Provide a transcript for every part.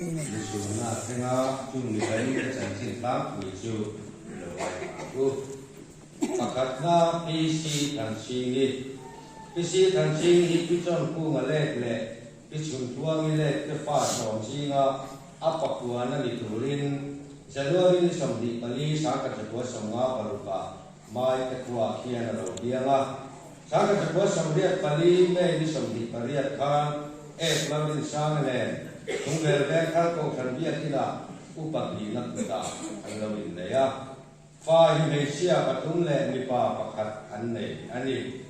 Lusunna a thleng a, chung mipain ka chanchin tlangpui chu i lo ngaithla ang u. Pakhatna PC Thanchhingi PC Thanchhingi hi Pi Chawnkunga let leh Pi Chhuntluangi let te fa sawm zinga a pakuan a ni turin January ni 24 1956 ah Mai te khuaah khian a lo piang a. 1984 May ni 28 khan Ek Lalrinsanga nen Thungvel Vengthar Kohhran Biakinah upa hnihna kutah an lo innei a. Fa hi hmeichhia pathum leh mipa pakhat an nei a ni.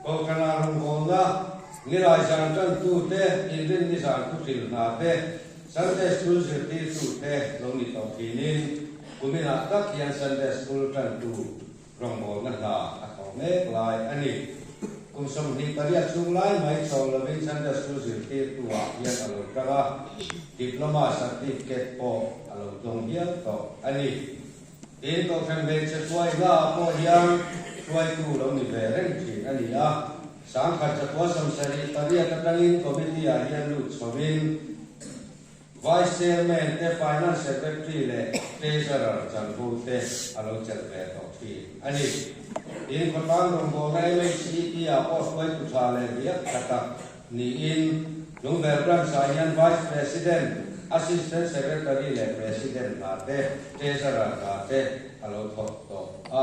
Kohhranah rawngbawlna, nilai zan tantute, inrinni zan thuhril hna te, Sunday School zirtirtute lo ni tawh thinin kuminah tak hian Sunday School tantu rawngbawlna hna a thawh mek lai a ni. Kum 28 chhung lai mai chawl lovin Sunday School zirtirtu-ah hian a lo tang a, Diploma Certificate pawh a lo dawng hial tawh a ni. Tin, Kohhran hmeichhe hruaina-ah pawh hian hruaitu lo ni ve reng thin a ni a. 1978 atangin Committee-ah hian lut chhovin Vice Chairman te, Finance Secretary leh Treasurer chanvo te a lo chelh ve tawh thin a ni. Tin, khawtlang rawngbawlna MHEP-ah pawh hruaitu tha leh riak tha tak niin Lungvel Branch-ah hian Vice President, Assistant Secretary leh President hna te, Treasurer hna te a lo thawk tawh a,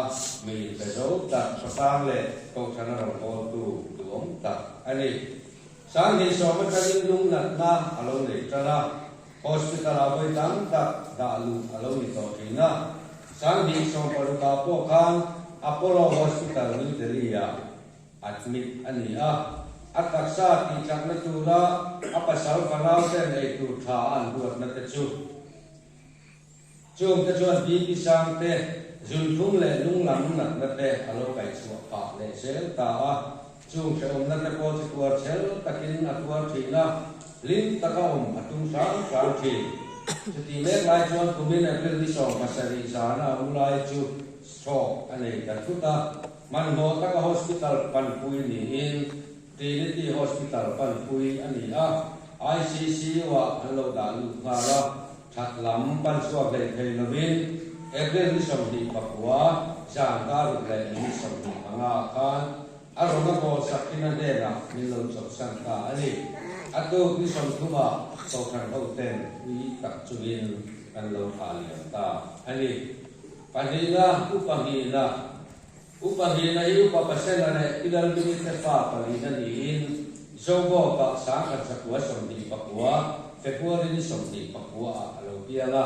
mi inpe zo tak, khawtlang leh Kohhran a rawngbawltu duhawm tak a ni. 2010 atangin lungnatna a lo nei tan a, Hospital-ah vawi tam tak dah luh a lo ni tawh thin a. 2016 ah pawh khan Apollo Hospital, New Delhi-ah Admit a ni a, a taksa tihchakna tura a pasal fanau ten ei tur tha a an ruatna te chu. Chungte chuan BP sang te, zunthum leh lunglam natna te a lo kaihchhuah phah leh zel ta a, chung hrehawmna te pawh chu tuar chhel takin a tuar thin a, hlim taka awm a tum hrang hrang thin. Chutih mek lai chuan kumin April ni 17 zana a u lai chu stroke a nei ta thut a, Hmanhmawh taka hospital panpui niin Trinity Hospital panpui a ni a, ICCU-ah an lo dah lut nghal a, that lam pan chhuak hlei thei lovin April ni 29 zan dar ruk leh minute 25 ah khan a rawn a bawl sak in a hnenah min lo chawlhsan ta a ni. A tuk ni 30 ah Kohhran hoten ui tak chungin kan lo thah liam ta a ni. Pahnihna, upa hnihna. Upa hnihna hi upa Pasena leh Pilalmini te fa palina niin Zobawkah 1929, February ni 29 ah a lo piang a.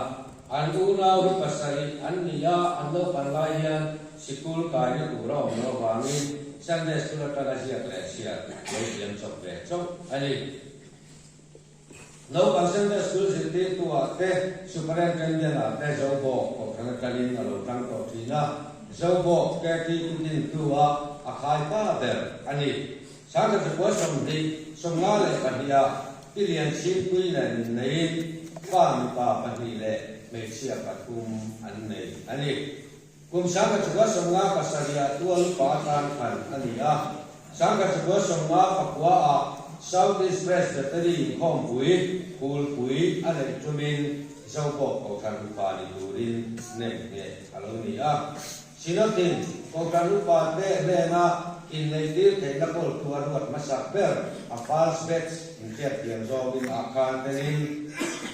An unau hi pasarih an ni a, an naupan lai hian sikul kaina tur a awm loh avangin Sunday School atanga ziak leh chhiar lo thiam chawp ve chauh a ni. Naupang Sunday School zirtirtu-ah te, Superintendent-ah te Zobawk kohhran atangin a lo tang tawh thin a, Zobawk KT Kudintu-ah a khai pa ber a ni. 1952 ah Pi Lianchhingpui nen inneiin fa mipa pahnih leh hmeichhia pathum an nei a ni. Kum 1957 ah tual upa atan khan a ni a, 1959 ah South East Presbytery inkhawmpui Phulpui a neih tumin Zobawk Kohhran Upa ni turin nem ngheh a lo ni a. Synod-in Kohhran Upa te hnena inneihtir theihna kawltu a ruat hmasak ber a False Bets inhriat thiam zawngin ah khan telin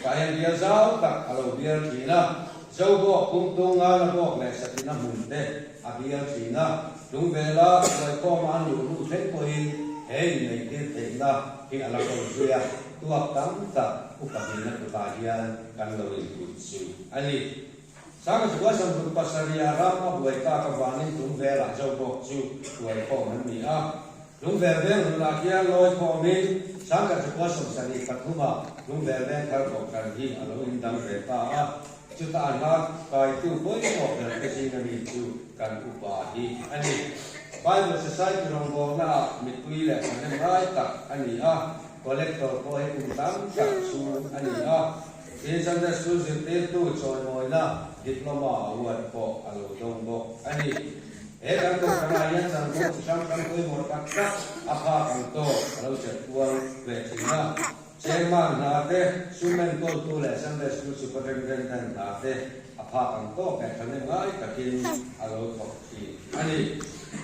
ka en bial zau tak a lo bial thin a. Zobawk, Pumtung, Ngalabawk leh Satina hmun te a bial thin a, Lungvela Huaikhawma an luh hnu thleng pawhin he inneihtir theihna hi a la kawl zui a, tuak tam tak upa hnihna kutah hian kan lo input chu a ni. 1967 ah ram a buai tak avangin Lungvelah Zobawk chu Huaikhawm an ni a, Lungvel veng hlunah khian lawi khawmin 1973 ah Lungvel veng thar kohhran hi a lo indang ve ta a, chutah a hla kaitu pawimawh ber te zinga mi chu kan upa hi a ni. Bible Society rawngbawlna ah mipui leh thahnem rai tak a ni a, collector pawh hi kum tam tak chhung a ni a, tin Sunday School zirtirtu chawimawina Diploma Award pawh a lo dawng bawk a ni. He kan kohhranah hian chanvo chi hrang hrang pawimawh tak tak a phak ang tawk a lo chelh kual ve thin a. Chairman hna te, sum enkawltu leh Sunday School Superintendent hna te a phak ang tawk leh thahnem ngai takin a lo thawk thin a ni.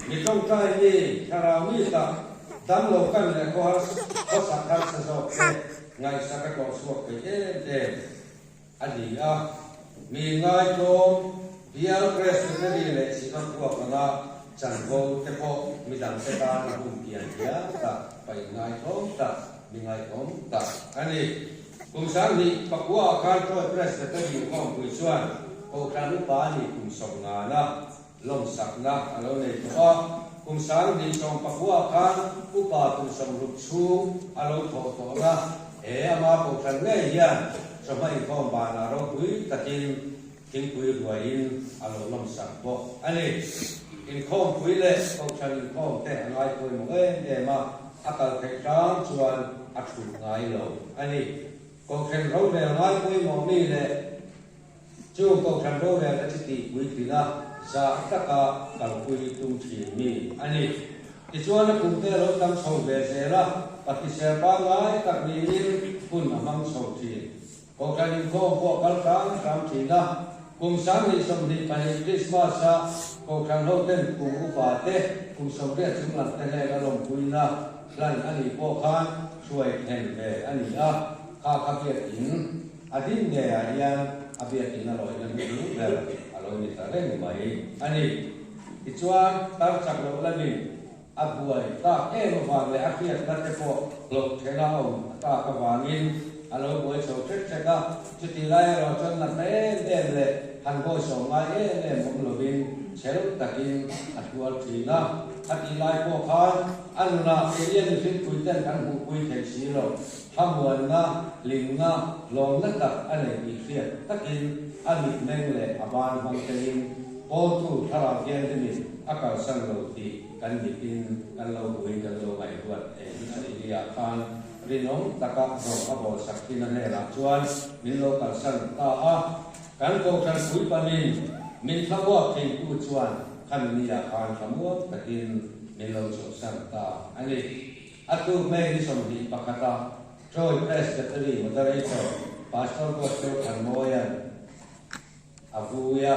Mi tawngtai mi, thlarau mi tak, damlo kan leh khawsak harsa zawk te ngaihsak a tlawh chhuak thei em em a ni a. Mi ngaitlawm, bial Presbytery leh Synod huap anga chanvo te pawh midangte tan a hun pian hial tak, paih ngaitlawm tak, mi ngaihawm tak a ni. Kum 2009 ah khan Troy Presbytery inkhawmpui chuan Kohhran Upa nih kum sawmngana lawmsakna a lo nei tawh a. Kum 2019 ah khan Upa kum 60 chhung a lo thawh tawhna he ama Kohhran ngei hian chawhma inkhawm banah ropui takin thingpui ruaiin a lo lawmsak bawk a ni. Inkhawmpui leh Kohhran inkhawm te a ngai pawimawh em em a, a kal theih hram chuan a thulh ngai lo a ni. Kohhran rorel ngai pawimawh mi leh chung Kohhran rorel te chu tihpuitlin a, zah taka kalpui tum thin mi a ni. Tichuan a kumte a lo tam chho ve zel a, Pathiser pangngai tak niin hun a hmang chho thin. Kohhran inkhawm pawh a kal hrang hrang thin a, kum 2022 Krismas-a Kohhran hoten kum upa te, kum 80 chung lam te hnena lawmpuina hlan a nih pawh khan hruai thlen ve a ni a, kha kha biakin a din ngeiah hian a biakin a lawina hnuhnung ber a lo ni ta reng mai a ni. Tichuan, tar chak loh lamin A buai tak em avang leh a hriatna te pawh hlawh thena a awm tak avangin a lo buai chho hrek hrek a, chutih lai erawh chuan natna em em leh han bawisawm ngai em em awm lovin chhel takin a tuar thin a. Khatih lai pawh khan a nunah keia mihringpui ten kan hmuhpui thei si lo, thlamuanna, hlimna, lawmna tak a nei tih hriat takin a mitmeng leh a ban hmang telin Pawltu thlarau thianghlimin a kalsan lo tih kan mitin kan lo buin kan lo ngaihruat eng a nih ni ah khan rinawm taka rawng a bawl sak thin a hnenah chuan min lo kalsan ta a. Kan Kohhran puipanin min thlamuak thintu chuan khami ni ah khan thlamuak takin min lo chawlhsan ta a ni. A tuk May ni 21 a Troy Presbytery Moderator Pastor Gospel Thanmawia'n A vui a,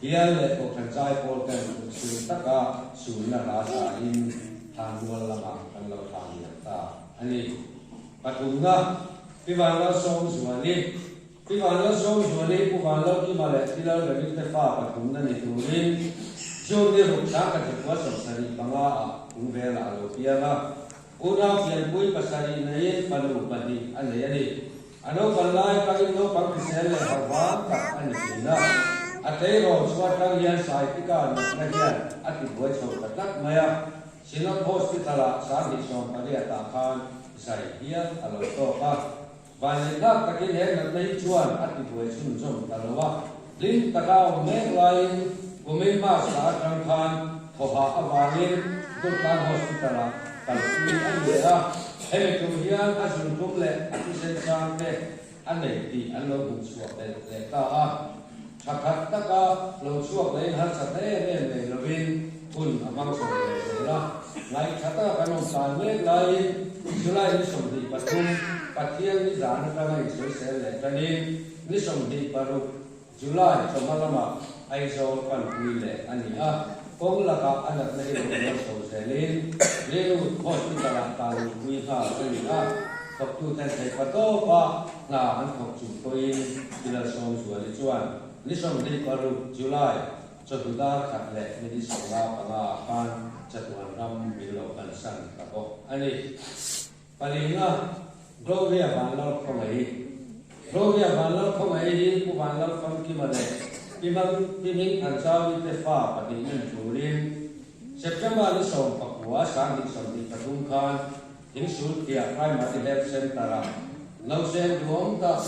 bial leh Kohhran zai pawl ten kutchhung taka sunna hla sain Thanmual lamah kan lo thlan liam ta a ni. Pathumna, Pi Vanlalsawmzuali Pi Vanlalsawmzuali, Pu Vanlalkima leh Pi Lalremi te fa pathumna ni turin June ni ruk 1975 ah Pungvelah a lo piang a. Unau pianpui pasarih neiin fanu pahnih a nei a ni. A naupang lai atangin naupang hrisel leh harhvang tak a ni thin a. A tleirawl chhuah atang hian Saitika natna hian a tibuai chho ta tlat mai a. Synod Hospital-ah 2018 ah khan zai hial a lo tawk a. Vanneihtlak takin he natna hi chuan a tibuai chhunzawm ta lo a. Hlim taka a awm mek laiin kumin March thla atang khan thawhah avangin Durtlang Hospital-ah kalpui a ni leh a, hemi tum hian a zuntum leh a thisen sang te a nei tih an lo hmuhchhuah belh leh ta a. Tha khat taka lo chhuak lehin harsatna em em nei lovin hun a hmang chho ve zel a. Ngaihthla taka kan awm tan mek laiin July ni 23 Pathian ni zan atanga insawisel leh tanin Ni 26, July chawhma lamah Aizawl panpui leh a ni a, kawng lakah a natna hi lo bual chho zelin Greenwood Hospital-ah tanluhpui nghal a ni a, thawktuten theihpa tawpa hna an thawk chung pawhin Tilalsawmzuali chuan ni 26, July chawhnu dar khat leh minute 55 ah khan chatuan ram min lo kalsan ta bawk a ni. Palina, Gloria Vanlalkhawngaih Gloria Vanlalkhawngaih hi Pu Vanlalfamkima leh Pi Mang Pi Hming Thanzawi te fa pahnih nen turin September ni 19 2023 khan Thingsulphiah Primary Health Centre-ah nausên duhawm tak,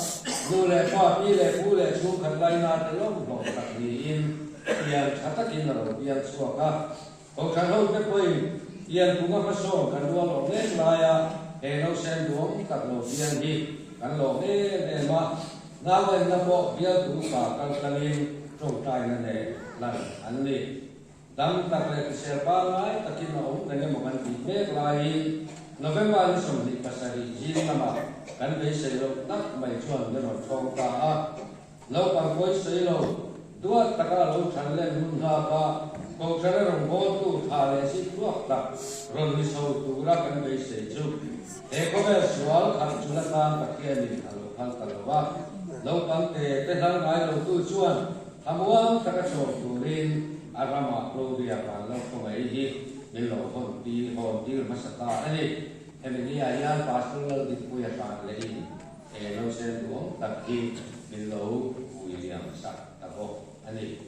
nu leh pa, pi leh pu leh chhungkhat laina te lawm hlawh tak niin pian tha takin a lo piang chhuak a. Kohhran ho te pawhin Lianphunga hmasawn kan rual awm mek laia he nausen duhawm tak lo piang hi kan lawm em em a, nauenna pawh bialtu upa kal tlangin tawngtaina nen lan an ni. Dam tak leh hrisel pangngai takin a awm reng emaw kan tih mek laiin November ni 27 zing lamah. Kan beisei loh tak mai chuan min rawn ṭhawng ta a. Naupang pawi sawi lo, duat taka a lo ṭhan len hun nghak a, Kohhrana rawngbawltu tha leh zikluak tak rawn ni chho tura kan beisei chu he khawvel sual khalh chul atan Pathianin a lo phal ta lo a. Naupang te te hlal ngai lotu chuan thlamuang taka chawm turin a ramah Gloria Vanlalkhawngaih hi min lo hawn tir hawn tir hmasa ta a ni. Hemi niah hian Pastor Laldikpuia hran lehin he nausen duhawm tak hi min lo vui liam sak ta bawk a ni.